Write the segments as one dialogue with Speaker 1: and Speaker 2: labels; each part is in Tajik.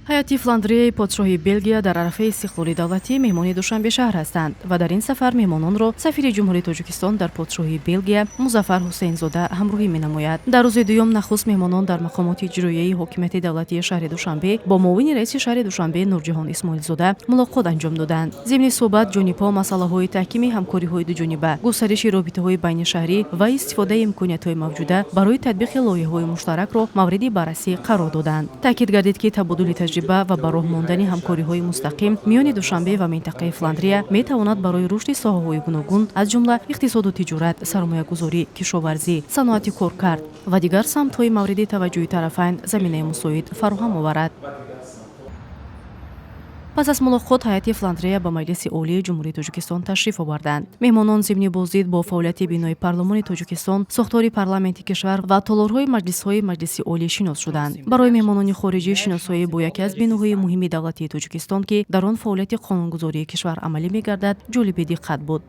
Speaker 1: Ҳайати Фландрияи подшоҳии Белгия дар арафаи истиқлоли давлатӣ меҳмони Душанбе шаҳр ҳастанд ва дар ин сафар меҳмононро сафири Ҷумҳурии Тоҷикистон дар подшоҳии Белгия Музаффар Ҳусейнзода ҳамроҳӣ менамояд. Дар рӯзи дуюм нахуст меҳмонон дар мақомоти иҷроияи ҳокимияти давлатии шаҳри Душанбе бо муовини раиси шаҳри Душанбе Нурҷаҳон Исмоилзода мулоқот анҷом доданд. Зимни суҳбат ҷонибҳо масъалаҳои таҳкими ҳамкориҳои дуҷониба, густариши робитаҳои байнишаҳрӣ ва истифодаи имкониятҳои мавҷуда барои татбиқи лоиҳаҳои муштаракро мавриди баррасӣ қарор доданд. Таъкид гардид, ки табодули таҷриба ва ба роҳ мондани ҳамкориҳои мустақим миёни Душанбе ва минтақаи Фландрия метавонад барои рушди соҳаҳои гуногун, аз ҷумла иқтисоду тиҷорат, сармоягузорӣ, кишоварзӣ, саноати коркард ва дигар самтҳои мавриди таваҷҷӯҳи тарафайн заминаи мусоид фароҳам оварад. Пас аз мулоқот ҳайати Фландрия ба Маҷлиси Олии Ҷумҳурии Тоҷикистон ташриф оварданд. Меҳмонон зимни боздид бо фаъолияти бинои парлумони Тоҷикистон, сохтори парламенти кишвар ва толорҳои маҷлисҳои Маҷлиси Олӣ шинос шуданд. Барои меҳмонони хориҷӣ шиносоӣ бо яке аз биноҳои муҳими давлатии Тоҷикистон, ки дар он фаъолияти қонунгузории кишвар амалӣ мегардад, ҷолиби диққат буд.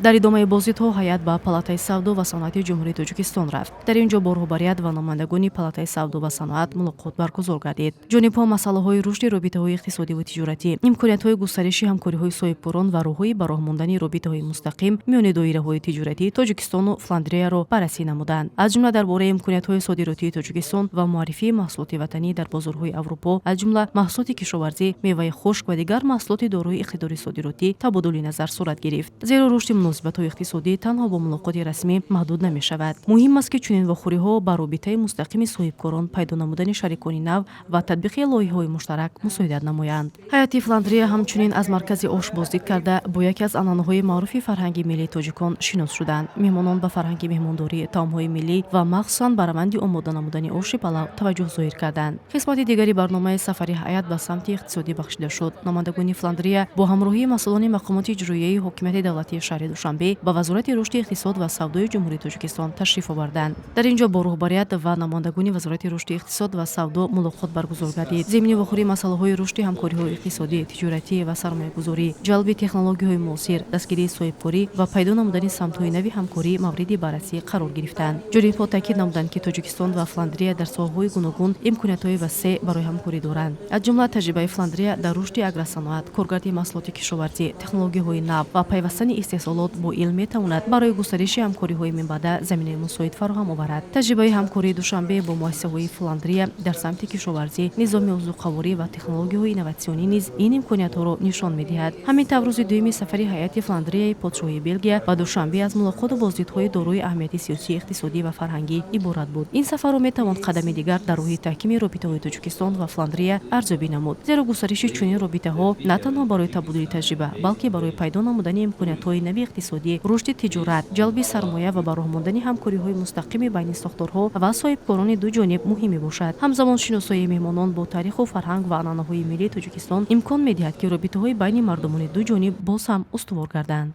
Speaker 1: Дар идомаи боздидҳо ҳайат ба Палатаи савдо ва саноати Ҷумҳурии Тоҷикистон рафт. Дар ин ҷо бо роҳбарият ва намояндагони Палатаи савдо ва саноат мулоқот баргузор гардид. Ҷонибҳо масъалаҳои рушди робитаҳои иқтисодиву тиҷоратӣ, имкониятҳои густариши ҳамкориҳои соҳибкорон ва роҳҳои ба роҳ мондани робитаҳои мустақим миёни доираҳои тиҷоратии Тоҷикистону Фландрияро баррасӣ намуданд. Аз ҷумла дар бораи имкониятҳои содиротии Тоҷикистон ва муаррифии маҳсулоти ватанӣ дар бозорҳои Аврупо, аз ҷумла маҳсулоти кишоварзӣ, меваи хушк ва дигар маҳсулоти дорои иқтидори содиротӣ табодули назар сурат гирифт. Зеро рушди муносибатҳои иқтисодӣ танҳо бо мулоқоти расмӣ маҳдуд намешавад. Муҳим аст, ки чунин вохӯриҳо ба робитаи мустақими соҳибкорон, пайдо намудани шарикони нав ва татбиқи лоиҳаҳои муштарак мусоидат намоянд. Ҳайати Фландрия ҳамчунин аз маркази ош боздид карда, бо яке аз анъанаҳои маъруфи фарҳанги миллии тоҷикон шинос шуданд. Меҳмонон ба фарҳанги меҳмондорӣ, таомҳои миллӣ ва махсусан ба раванди омода намудани оши палав таваҷҷӯҳ зоҳир карданд. Қисмати дигари барномаи сафари ҳайат ба самти иқтисодӣ бахшида шуд. Намояндагони Фландрия бо ҳамроҳии масъулони мақомоти иҷроияи ҳокимияти давлатии шаҳри Душанбе ба Вазорати рушди иқтисод ва савдои Ҷумҳурии Тоҷикистон ташриф оварданд. Дар ин ҷо бо роҳбарият ва намояндагони Вазорати рушди иқтисод ва савдо мулоқот баргузор гардид. Зимни вохӯрӣ масъалаҳои рушди ҳамкориҳои иқтисодӣ, тиҷоратӣ ва сармоягузорӣ, ҷалби технологияҳои муосир, дастгирии соҳибкорӣ ва пайдо намудани самтҳои нави ҳамкорӣ мавриди баррасӣ қарор гирифтанд. Ҷонибҳо таъкид намуданд, ки Тоҷикистон ва Фландрия дар соҳаҳои гуногун имкониятҳои васеъ барои ҳамкорӣ доранд. Аз ҷумла таҷрибаи Фландрия дар рушди агросаноат, коргарди маҳсулоти кишоварзӣ, технологияҳои нав ва пайвастани истеҳсолот бо илм метавонад барои густариши ҳамкориҳои минбаъда заминаи мусоид фароҳам оварад. Таҷрибаи ҳамкории Душанбе бо муассисаҳои Фландрия дар самти кишоварзӣ, низоми озуқаворӣ ва технологияҳои инноватсионӣ низ ин имкониятҳоро нишон медиҳад. Ҳамин тавр, рӯзи дуюми сафари ҳайати Фландрияи подшоҳии Белгия ба Душанбе аз мулоқоту боздидҳои дорои аҳамияти сиёсӣ, иқтисодӣ ва фарҳангӣ иборат буд. Ин сафарро метавон қадами дигар дар роҳи таҳкими робитаҳои Тоҷикистон ва Фландрия арзёбӣ намуд. Зеро густариши чунин робитаҳо на танҳо барои табодули таҷриба, балки барои пайдо намудани имкониятҳои нави иқтисодӣ, рушди тиҷорат, ҷалби сармоя ва ба роҳ мондани ҳамкориҳои мустақими байни сохторҳо ва соҳибкорони ду ҷониб муҳим мебошад. Ҳамзамон шиносоии меҳмонон бо таъриху фарҳанг ва анъанаҳои миллии Тоҷикистон имкон медиҳад, ки робитаҳои байни мардумони ду ҷониб боз ҳам устувор гарданд.